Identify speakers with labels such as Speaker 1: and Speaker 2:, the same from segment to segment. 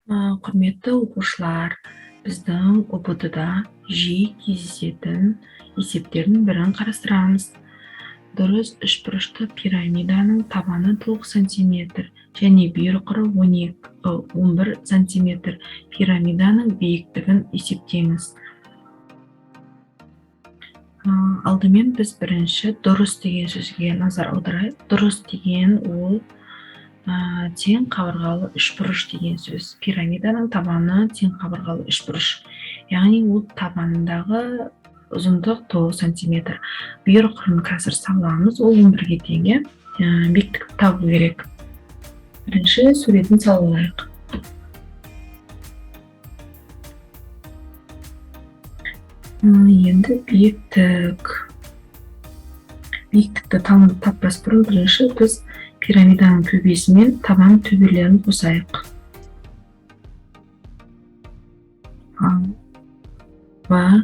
Speaker 1: Құрметті оқушылар, біздің ҰБТ-да жиі кездесетін есептердің бірін қарастырамыз. Дұрыс үшбұрышты пирамиданың табаны 9 сантиметр және бүйір қыры 11 сантиметр. Пирамиданың биіктігін есептеңіз. Алдымен біз бірінші дұрыс деген сөзге назар аударайық. Дұрыс деген ол тең қабырғалы үшбұрыш деген сөз. Пирамиданың табаны тең қабырғалы үшбұрыш. Яғни ол табанындағы ұзындық 9 сантиметр. Бүйір қырын қазір саламыз, ол 11-ге тең, иә? Биіктікті табу керек. Бірінші суретін салып алайық. Енді биіктік. Биіктікті таппас бұрын бірінші біз пирамиданың төбесі мен табан төбелерін қосайық. А, Б,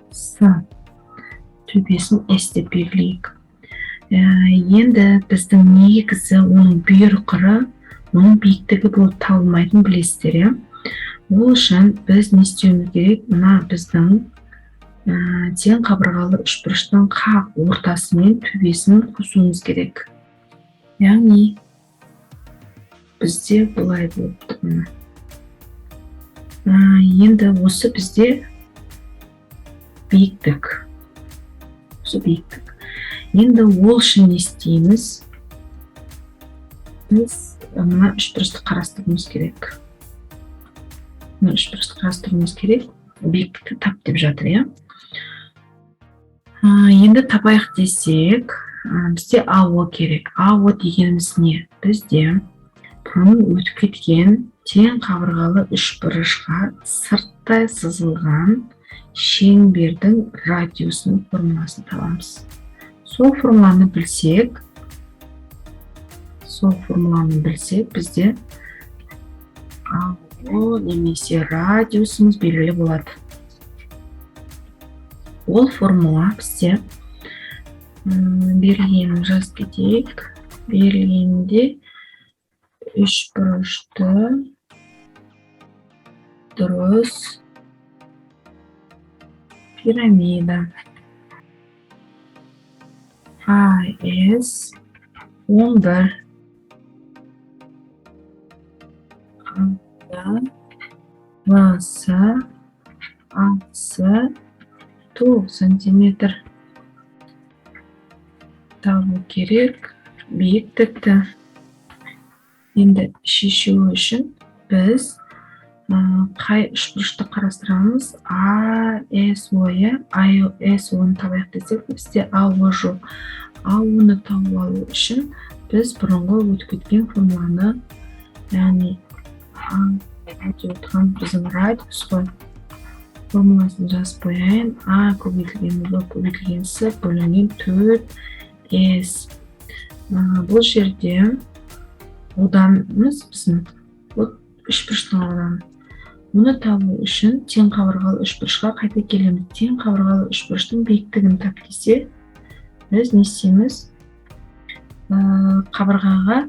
Speaker 1: С. Төбесін С деп белгілейік. Енді біздің негізі оның бүйір қыры, оның биіктігі болып табылмайтынын білесіздер, иә? Ол үшін біз не істеуіміз керек? Мына біздің тең қабырғалы үшбұрыштың қақ ортасы мен төбесін қосуымыз керек. Яғни бізде бұлай болып тұр мына. Енді осы бізде биіктік. Осы биіктік. Енді ол үшін не істейміз? Біз мына үшбұрышты қарастыруымыз керек. Мына үшбұрышты қарастыруымыз керек. Биіктікті тап деп жатыр, иә? Енді табайық десек, бізде АО керек. АО дегеніміз не? Бізде бұрын өтіп кеткен тең қабырғалы үшбұрышқа сырттай сызылған шеңбердің радиусының формуласын табамыз. Сол формуланы білсек, бізде АО немесе радиусымыз белгілі болады. Ол формула бізде берілгенін жазып кетейік. Берілгенде үшбұрышты дұрыс пирамида АС 11, А, В, С, А, С 9 сантиметр. Табу керек биіктікті. Енді шешу үшін біз қай үшбұрышты қарастырамыз? А, С, О, иә? А, С, О-ны табайық десек, бізде А, О жоқ. А, О-ны тауып алу үшін біз бұрынғы өтіп кеткен формуланы, яғни А деп отырған біздің радиус қой, формуласын жазып қояйын. А көбейтілген В көбейтілген С бөлінген 4 С. Бұл жерде ауданымыз біздің вот үшбұрыштың ауданы. Мұны табу үшін тең қабырғалы үшбұрышқа қайта келеміз. Тең қабырғалы үшбұрыштың биіктігін тап десе, біз не істейміз? Қабырғаға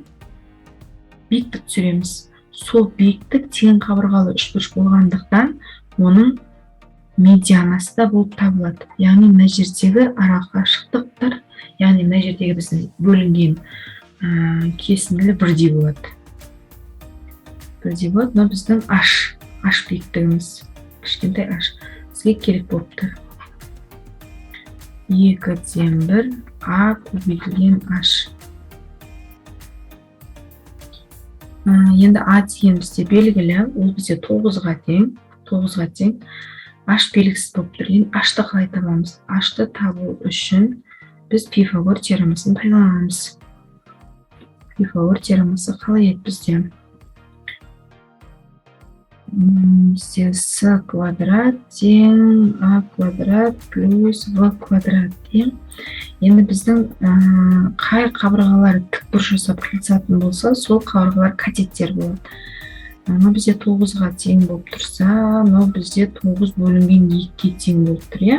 Speaker 1: биіктік түсіреміз. Сол биіктік тең қабырғалы үшбұрыш болғандықтан оның медианасы да болып табылады. Яғни мына жердегі арақашықтықтар, яғни мына жердегі біздің бөлінген кесінділі бірдей болады. Бірдей болады. Мына біздің H биіктігіміз, кішкентай H бізге керек болып тұр. 2 тең 1 А көбейтілген H. Енді А деген бізде белгілі, ол бізде 9-ға тең, 9-ға тең. H белгісіз болып тұр. Енді H-ты қалай табамыз? H-ты табу үшін біз Пифагор теоремасын пайдаланамыз. Пифагор теоремасы қалай еді бізде? Бізде С квадрат тең А квадрат плюс В квадрат тең. Енді біздің қай қабырғалар тікбұрыш жасап қиылысатын болса, сол қабырғалар катеттер болады. Мына бізде 9-ға тең болып тұрса, мынау бізде 9 бөлінген 2-ге тең болып тұр, иә?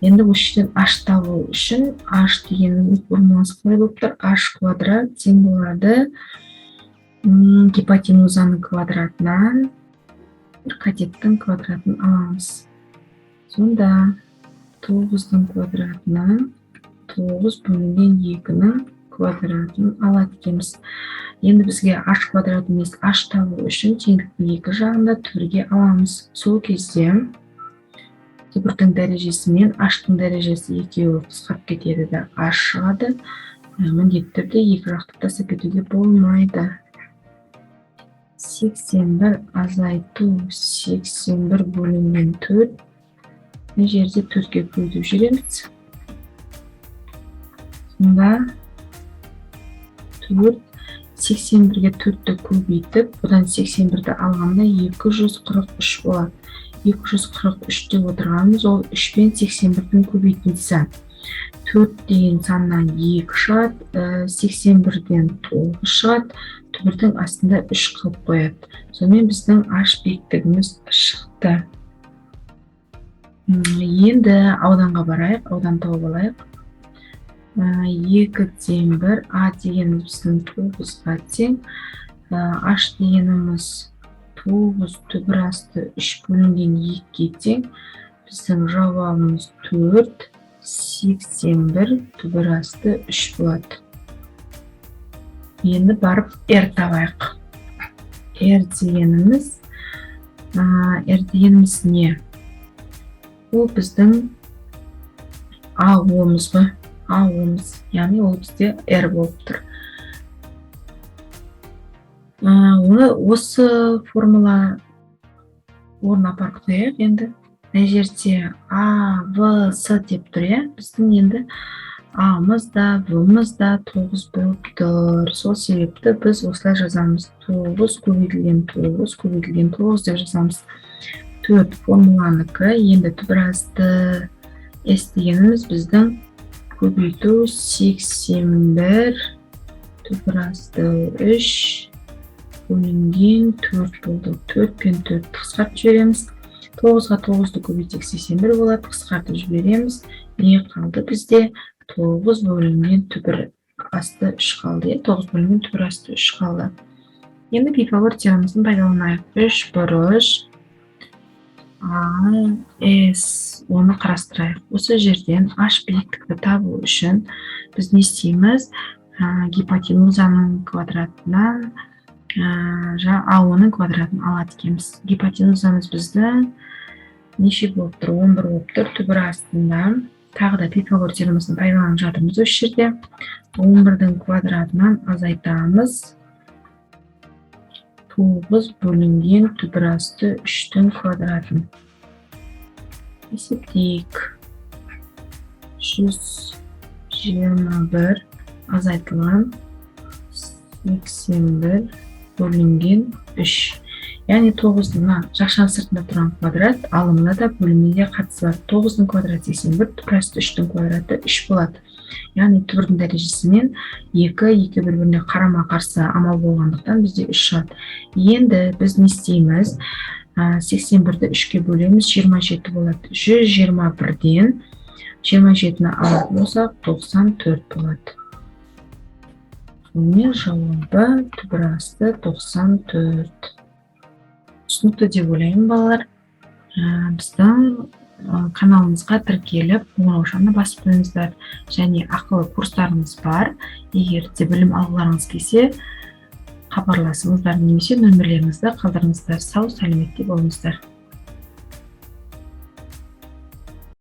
Speaker 1: Енді осы жерден H табу үшін H дегеніміздің формуласы қалай болып тұр? H квадрат тең болады Гипотенузаның квадратынан бір катеттің квадратын аламыз. Сонда 9-дың квадратынан 9 бөлінген 2-нің квадратын алады екенбіз. Енді бізге h квадрат емес, h табу үшін теңдіктің екі жағында түбірге аламыз. Сол кезде түбірдің дәрежесі мен h-тың дәрежесі екеуі қысқарып кетеді де, h шығады. Міндетті түрде екі жақты тастап кетуге болмайды. 81 азайту 81 бөлінген 4. Мына жерде 4-ке көбейтіп жібереміз. Сонда 4, 81-ге 4-ті көбейтіп, бұдан 81-ді алғанда 243 болады. 243 деп отырғанымыз ол 3 пен 81-дің көбейтіндісі. 4 деген саннан 2 шығады, 81-ден 9 шығады, түбірдің астында 3 қалып қояды. Сонымен біздің h биіктігіміз шықты. Енді ауданға барайық, аудан тауып алайық. 2 тең 1, а дегеніміз біздің 9-ға тең, h дегеніміз 9 түбір асты 3 бөлінген 2-ге тең. Біздің жауабымыз 4, 81 түбір асты 3 болады. Енді барып r табайық. R дегеніміз не? Ол біздің АО-мыз ғой. АО-мыз, яғни ол бізде R болып тұр. Оны осы формула орнына апарып қояйық енді. Мына жерде А, В, С деп тұр, иә? Біздің енді А-мыз да, В-мыз да 9 болып тұр. Сол себепті біз осылай жазамыз. 9 көбейтілген 9 көбейтілген 9 деп жазамыз. 4 формуланікі. Енді түбір асты S дегеніміз біздің көбейту 81 түбір асты 3 бөлінген 4 болды. 4 пен 4 қысқартып жібереміз. 9-ға 9-ды көбейтсек, 81 болады, қысқартып жібереміз. Не қалды бізде? 9 бөлінген түбір асты 3 қалды, иә? 9 бөлінген түбір асты 3 қалды. Енді Пифагор теоремасын пайдаланайық. Үш бұрыш А, С, оны қарастырайық. Осы жерден h биіктікті табу үшін біз не істейміз? Гипотенузаның квадратынан АО-ның квадратын алады екенбіз. Гипотенузамыз біздің неше болып тұр? 11 болып тұр. Түбір астында тағы да Пифагор теоремасын пайдаланып жатырмыз осы жерде. 11-дің квадратынан азайтамыз 9 бөлінген түбір асты 3-тің квадратын. Есептейік. 121 азайтылған 81 бөлінген 3. Яғни 9 мына жақшаның сыртында тұрған квадрат алымына да, бөліміне де қатысы бар. 9-дың квадраты 81, түбір асты 3-тің квадраты 3 болады. Яғни түбірдің дәрежесімен 2, 2 бір біріне қарама қарсы амал болғандықтан, бізде 3 шығады. Енді біз не істейміз? 81-ді 3-ке бөлеміз, 27 болады. 121-ден 27-ні алатын болсақ, 94 болады. Сонымен жауабы түбір асты 94. Түсінікті деп ойлаймын, балалар. Біздің каналымызға тіркеліп, қоңыраушаны басып қойыңыздар және ақылы курстарымыз бар. Егер де білім алғыларыңыз келсе, хабарласыңыздар немесе нөмірлеріңізді қалдырыңыздар. Сау сәлеметте болыңыздар.